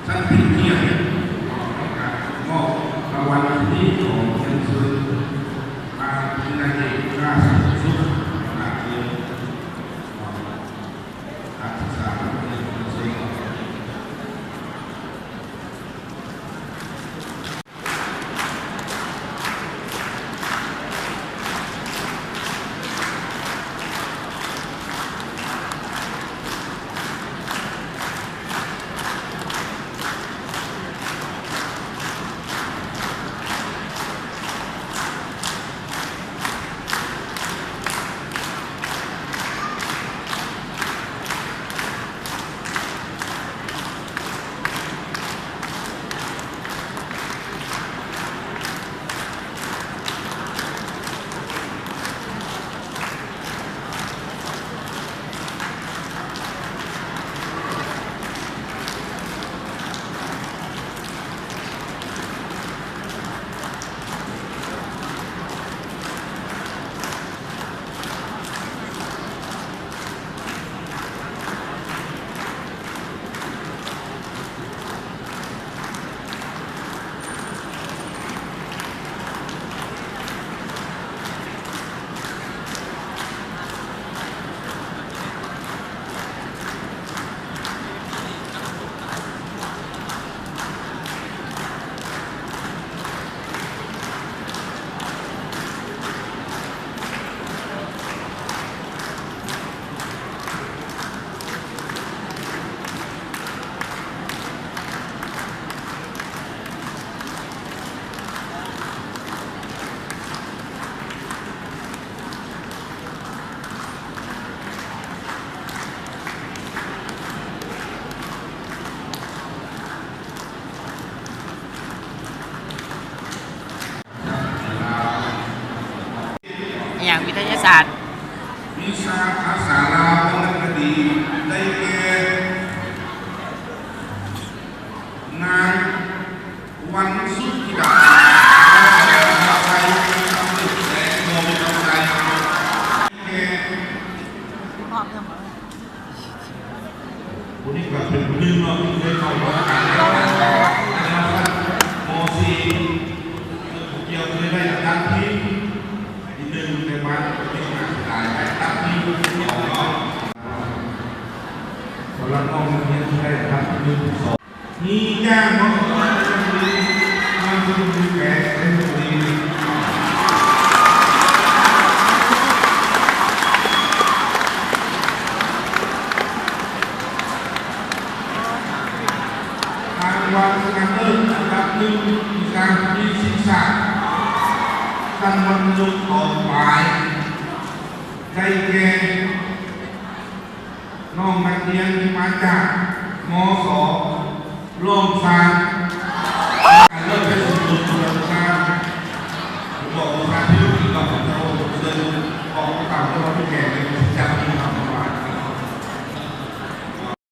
ຊັ້ນພິເສດ ມອບລາງວັນທີ່ດີຂອງເຊີນ ພາວິທະຍາໄລເອກະລາດສວນສຸກ ນັກສຶກສາ ອີ່ຫຍັງ ວິທະຍາສາດ? ວິຊາພາສາລາວ ວັນນະຄະດີ ໄດ້ແກ່ ນາງ ວັນສຸທິດາ ໄດ້ຮັບໄປ ຄຳເລີດ ແລະ ບໍ່ມີກຳໄລ ແກ່ ຜູ້ນີ້ກໍເປັນຜູ້ໜຶ່ງເນາະ ທີ່ເຄີຍເຂົ້າຮ່ວມການແຂ່ງຂັນ ມ.ສີ່ ເຊິ່ງຜູ້ກ່ຽວເຄີຍໄດ້ອັນດັບທີໜຶ່ງ ໃນບ້ານ ກໍເປັນການຂະຫຍາຍໄປອັນດັບທີສອງເນາະ. ສຳລັບນ້ອງນັກຮຽນທີ່ໄດ້ອັນດັບທີໜຶ່ງ ທີສອງ ມີຢ່າງບໍ່ ນາມສະກຸນແປງ ເປັນຜູ້ດີ. ລາງວັນຊະນະເລີດອັນດັບໜຶ່ງ ວິຊາວິທະຍາສາດ ຊັ້ນມັດທະຍົມ ຕອນປາຍ ໄດ້ແກ່ ນ້ອງນັກຮຽນທີ່ມາຈາກ ມສ ລ້ອມຊານ ເລີ່ມໄປສົມທົບກັບຊານ ບອກວ່າຊານທີ່ລູກກິນກັບເຈົ້າ ເຊິ່ງອອກຕາມເຈົ້າວ່າທີ່ແກ່ນ